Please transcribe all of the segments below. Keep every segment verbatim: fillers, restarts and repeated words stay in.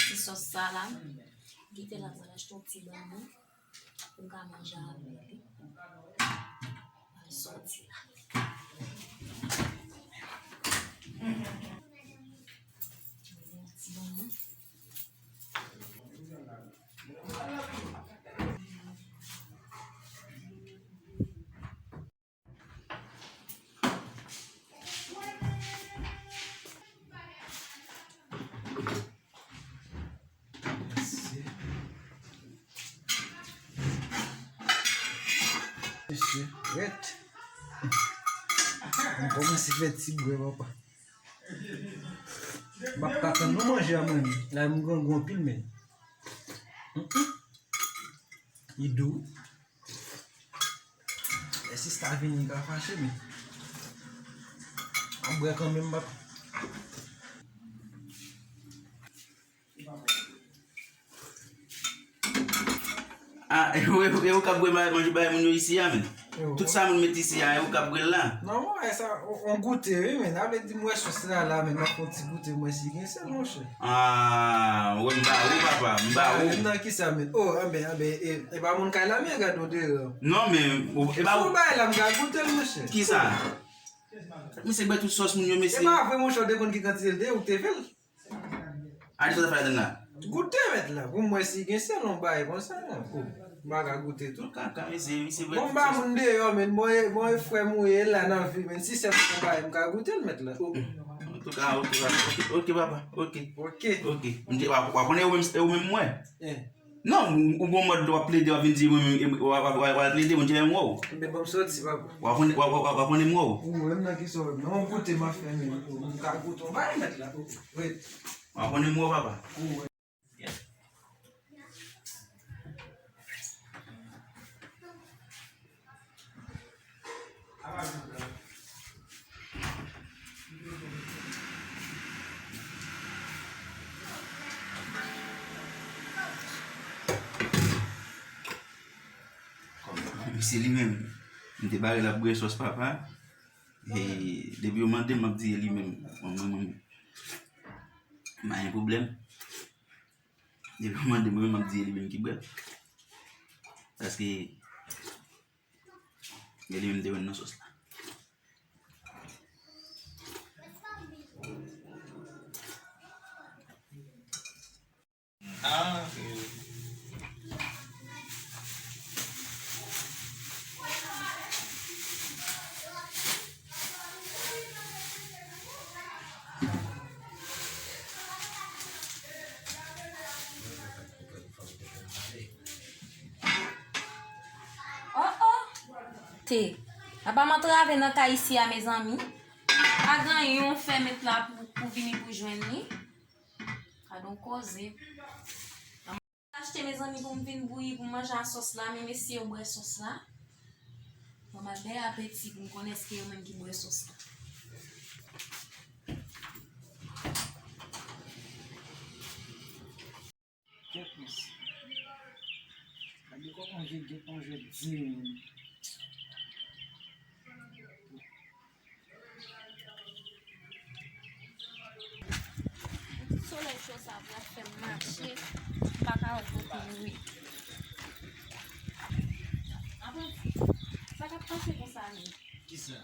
Ti sòs sa la, m kite la, m al achte yon ti bannan pou m ka manje avè l. Al sòti la. Yon ti bannan. Mesye, rèt. M kòmanse fè ti bwè, papa. M ap ka tann non manje a mwen menm. La, m grangou anpil, men. Mm, mm. Li dou. Lè sista vini, li ka fache, men. M ap bwè kanmenm, m ap. Ah, e ou, e ou k ap bwè bay, manje bay moun yo isi a, men. Tout sa moun met isi a, e ou k ap bwè l la. Non, mwen wè sa, on, on goute, wi, men. Sa vle di, m wè sòs la, la, men m ap fè yon ti goute, mwen si gen sèl, monchè. Ah, wè, m ba ou, papa, m ba ou. Nan kisa, men? Oh, anben, anben, e, e pa moun kay la, men gade w deyò. Non, men, e pa ou. Fè yon bagay la, m ka goute l, monchè. Kisa? Misye bwè tout sòs moun yo, mesye. E pa vre, monchè, w te konn ki kantite l te ye, ou te fè l. Achte sa fè ladann la. Goute mèt la, pou m wè si gen sèl yon bagay konsa, non. Oh, m pa ka goute tou. Kaka, mesye, misye bwè tout sòs. Bon, m pa moun deyò, men, bon, e, bon, e frè m ou ye la nan vi, men, si sèl yon bagay, m ka goute l mèt la. Oh. Antouka, antouka, ok, ok, papa, ok. Ok. Ok. M di, w ap, w ap konnen ou menm, ou menm mwen. Eh. Non, ou, ou gon mòd w ap plede, w ap vin di mwen, w ap, w ap, w ap, w ap plede, mwen di lè m wè w. Enben, ban m soti, papa. W ap konnen, w ap, w ap, w ap konnen m wè w. Ou wè m nan ki sòs, non, m goute, m ap fè, men, m ka goute, yon bagay mèt la. Wi. W ap konnen m wè w, papa. Ou wè. Misye li menm, m te pare l ap bwè sòs papa. E depi yo mande m, m ap di e li menm. Mwen, mwen, mwen, m pa gen pwoblèm. Depi yo mande m, mwen, m ap di e li menm ki bwè l. Paske e li menm te jwenn nan sòs la. Ah, ok. Oh, oh! Te. Apa m antrave nan kay isi a, mezanmi. Pa gen yon fè mèt la pou, pou vini pou jwenn li. Gade yon koze. Achte, mezanmi, pou m vin bouyi, pou m manje a sòs la, men mesye yo bwè sòs la. Bon, m al bèl apeti pou m konnen èske yo menm ki bwè sòs la. Kèt mesye. Gade kòman je gen konje di menm. Solèy cho sa vre ap fè m mache, m pa ka wè kote m ye. Apranti, sa k ap pase konsa menm? Kisa?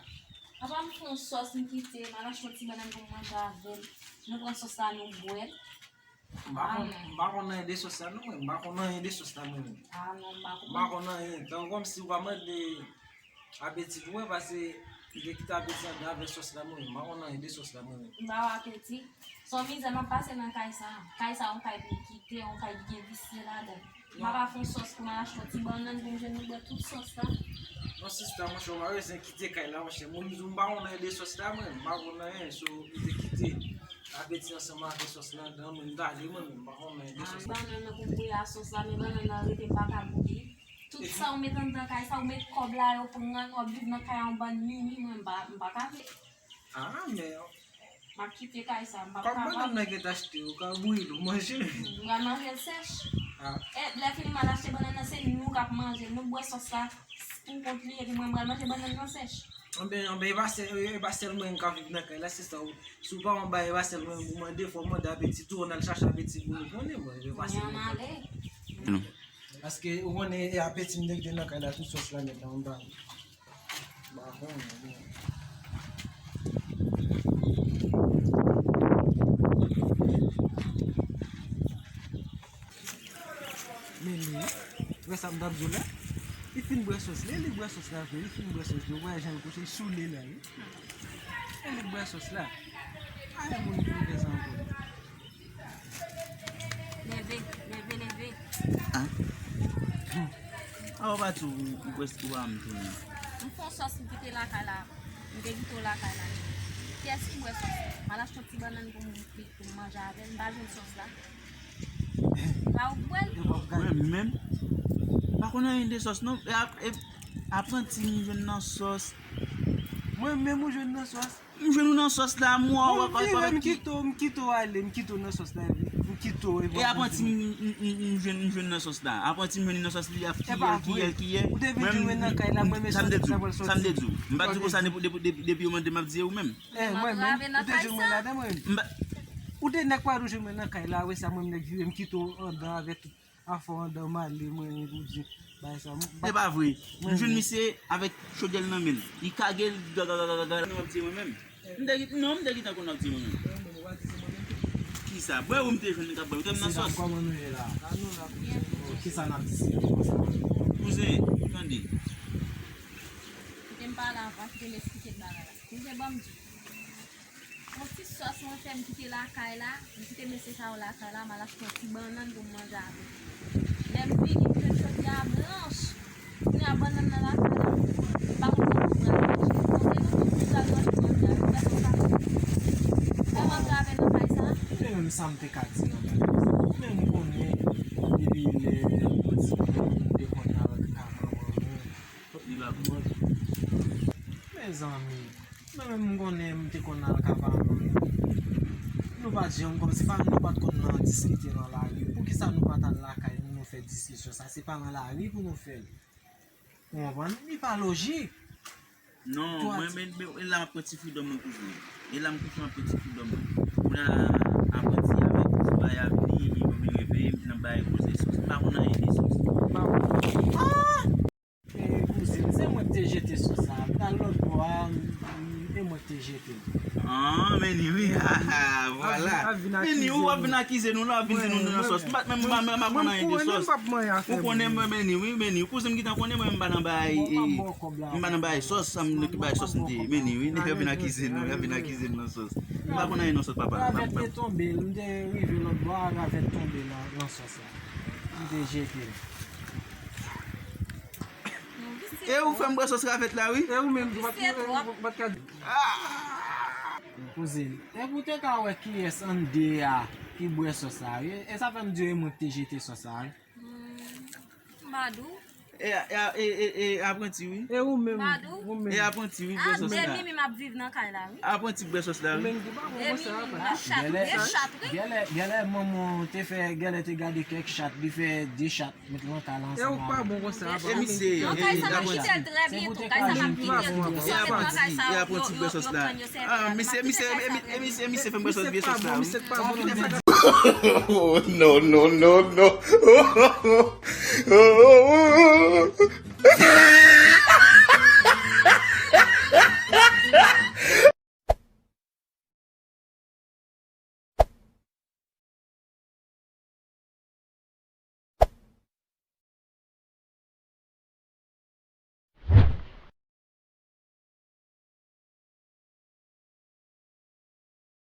Apa m fè yon sòs m kite, m al achte yon ti bannann pou m manje avè l. Nou pran sòs la, nou bwè l. M pa konn, m pa konn anyen de sòs la non, mwen. M pa konn anyen de sòs la, mwen menm. Ah non, m pa konn. M pa konn anyen. Tankou kòmsi w pa mande apeti pou mwen, paske m te kite apeti anndan avèk sòs la, mwen menm. M pa konn anyen de sòs la, mwen menm. M ba w apeti. Se yon mizè m ap pase nan kay sa a. Kay sa a, yon kay pou m kite, yon kay ki gen visye ladan l. M pa ka fè yon sòs pou m al achte yon ti bannann pou m jwenn nou bwè tout sòs la. Non, sista, monchè, w pa bezwen kite kay la, monchè. Mwen menm, m pa konn anyen de sòs la, mwen. M pa konn anyen, so, m te kite apeti ansanm avèk sòs la anndan, mwen, m t ale, mwen menm, m pa konn anyen de sòs la. Ah, bannann nan pou m bouyi a sòs la, men bannann nan rete, m pa ka bouyi. Tout sa ou met anndan kay sa, ou met kòb la, yo pran, w ap viv nan kay a yon bann mimi, mwen, m pa, m pa ka viv. Ah, men. M ap kite kay sa, m p ap kapab. Kòm bannann nan gen t achte, ou ka bouyi l, ou manje l. M pral manje l sèch. Ah. E, lè fini m al achte bannann nan, se nou k ap manje l. Nou bwè sòs la pou kont li, epi mwen, m pral manje bannann nan sèch. Anben, anben, e pa sèl, e pa sèl mwen menm k ap viv nan kay la, se sa. Si w pa yon bagay, e pa sèl mwen menm pou mande, fò w mande Apeti tou, w al chache Apeti pou nou konnen, bon, e pa sèl mwen menm. Paske ou konnen e Apeti m te kite nan kay la, tout sòs la nèt la, m pa, m pa konnen, bon. Men li, wè sa m t ap di w la? Li fin bwè sòs li, li bwè sòs la vre, li fin bwè sòs li, ou wè jan l kouche, li soule la, wi. E li bwè sòs la. A, e moun ki fè sa ankò. Leve, leve, leve. Ah. Ah, ou pa tou, ou, ou prèske ou pa m tounen. M fè yon sòs, m kite lakay la. M te kite w lakay la. Kiyès ki bwè sòs? M al achte yon ti bannann pou m, pou m manje avè l. M pa jwenn sòs la. Pa ou k bwè l? Mwen menm, pa konn anyen de sòs non. E ap-, e apranti m jwenn nan sòs. Mwen menm ou jwenn nan sòs? M jwenn ou nan sòs la, m wè w ap, ap, ap, m kite w, m kite w ale, m kite w nan sòs la, m kite w, e apranti m, m, m, m jwenn, m jwenn nan sòs la. Apranti m jwenn li nan sòs li, ap kiyè, kiyè, kiyè. Ou te vin jwenn mwen nan kay la, mwen menm sòs la pral sòti. Sa m te di w, m pa di w konsa depi, depi, depi yo mande m ap di e ou menm. Eh, mwen menm, ou te jwenn mwen ladan mwen menm. M pa, ou te nèk pa jwenn mwen nan kay la, wè sa mwen nèk vire, m kite w andan avèk afè w andan m ale, mwen pou di bagay sa. E pa vre. M jwenn misye avèk chodyè l nan men l. Li kage l, gaga, gaga, gaga, gaga, nan w ap di mwen menm. M te gen, non, m te gentan konn w ap di mwen menm. Kisa? Bwè ou m te jwenn li k ap bwè. Ou te m nan sòs. Kòman nou ye la? Kisa n ap diskite konsa? Kouzen, tande. Kite m pale avan, kite m esplike bagay la. Kouzen, ban m di w. Yon ti sòs mwen fè, m kite lakay la, m kite mesye sa yo lakay la, m al achte yon ti bannann pou m manje avè l. Lè m vini, m jwenn chodyè a blanch. Kounye a bannann nan lakay la, m pa konn jan pou m pral manje. Kote nou tout moun pral manje manje a, nou pèsonn pa fè. Lè m antre avè l nan kay sa. Mwen menm sa m te ka di nan bagay sa. Mwen menm m konnen, depi lè m ti moun, m te konn al ka manman mwen. Li pa bon. Mezanmi, mwen menm m konnen m te konn al ka pa manman. Nou pa t janm kòmsi pa nou pa t konn nan diskite nan lari. Poukisa nou pa t al lakay nou, nou fè diskisyon sa? Se pa nan lari pou nou fè l. Ou konprann? Li pa lojik. Non, mwen, men, men, e la m ap pran ti freedom mwen kouzen. E la m kouche m ap pran ti freedom mwen. Kounye a, apranti avèk ti bagay a vini, e yo vin reveye m nan bay koze sòs. M pa konn anyen de sòs. Ah! E, kouzen, se mwen ki te jete sòs la. M t al lòt bò a, m, m, e mwen ki te jete l. Ah, men ni wi, ah, ah, vwala. Men ni ou ap vin akize nou la, ap vin di nou nan sòs. M pa t menm, m pa, m pa konn anyen de sòs. Ou konnen mwen, men ni wi, men ni. Kouzen m gentan konnen mwen, m pa nan bay, e, m pa nan bay sòs, sa m ki bay sòs m te ye. Men ni wi, nèg yo vin akize nou, y ap vin akize nou nan sòs. M pa konn anyen nan sòs, papa. Ravèt te tonbe, m te rive lòt bò a, ravèt tonbe nan, nan sòs la. M te jete l. E ou fè m bwè sòs ravèt la, wi. E ou menm tou, pa t ka di. Kouzen, e pou te ka wè kiyès annde a ki bwè sòs la, wi. E sa fè m di w e mwen ki te jete sòs la, wi. Hmm, m pa di w. E, e, e, e, e apranti, wi. E ou menm, ou menm. E apranti, wi, bwè sòs la. A, de mimi m ap viv nan kay la, wi. Apranti bwè sòs la, wi. E mimi, nan chat, ou gen chat, wi. Gèlè, gèlè manman w te fè, gèlè te gade kèk chat, li fè de chat. Met nan kay la ansanm avè l. E ou pa bon konsa, papa. E misye, e, e apranti. Nan kay sa m ap kite l trè byento. Kay sa m ap kite l. Ou sòti nan kay sa yo, yo, yo pran yo sèvi avè l. Ah, misye, misye, e, e, e misye, misye fè m bwè sòs vye sòs la, wi. Oh, no, no, no, no.